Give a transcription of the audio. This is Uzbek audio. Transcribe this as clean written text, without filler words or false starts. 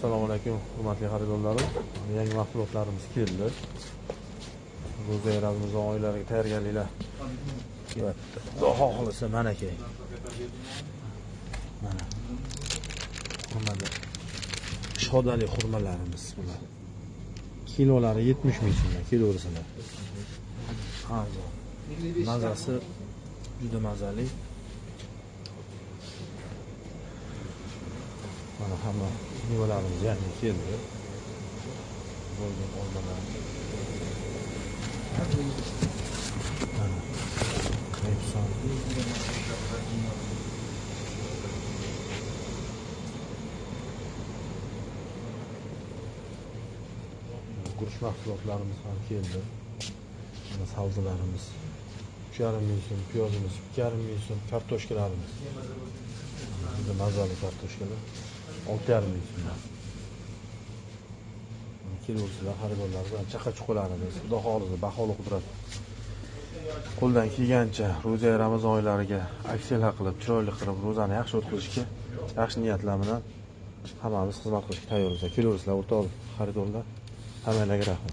Assalomu alaykum hurmatli xaridorlarim. Yangi mahsulotlarimiz keldi. Ro'za Ramazon oylariga tayyorgarliklar kelyapti. Xudo xohlasa mana aka. Mana. Xurmalar. Shodali xurmalarimiz bular. Kilolari 70 ming so'mdan kiloversalar. Arzon. Mazasi juda mazali. Mana hamma mevalarimiz yangi keldi. Bo'lgan olmalar. Mana rayhon. Guruch mahsulotlarimiz ham keldi. Mana sabzilarimiz 3,5 ming so'm, piyozimiz 2,5 ming so'm, kartoshkalarimiz. Juda mazali kartoshkalar 6,5 ming so'mdan. Kelaversilar xaridorlar bilan chaqa-chuqalarimiz, Xudo xohlasa baholi qudrat. Qo'ldan kelgancha ro'za Ramazon oylariga aksiyalar qilib, chiroyli qilib ro'zani yaxshi o'tkazishga yaxshi niyatlar bilan hammamiz xizmat qilishga tayyormiz. Kelaversilar o'rtoq xaridorlar. Hammalarga rahmat.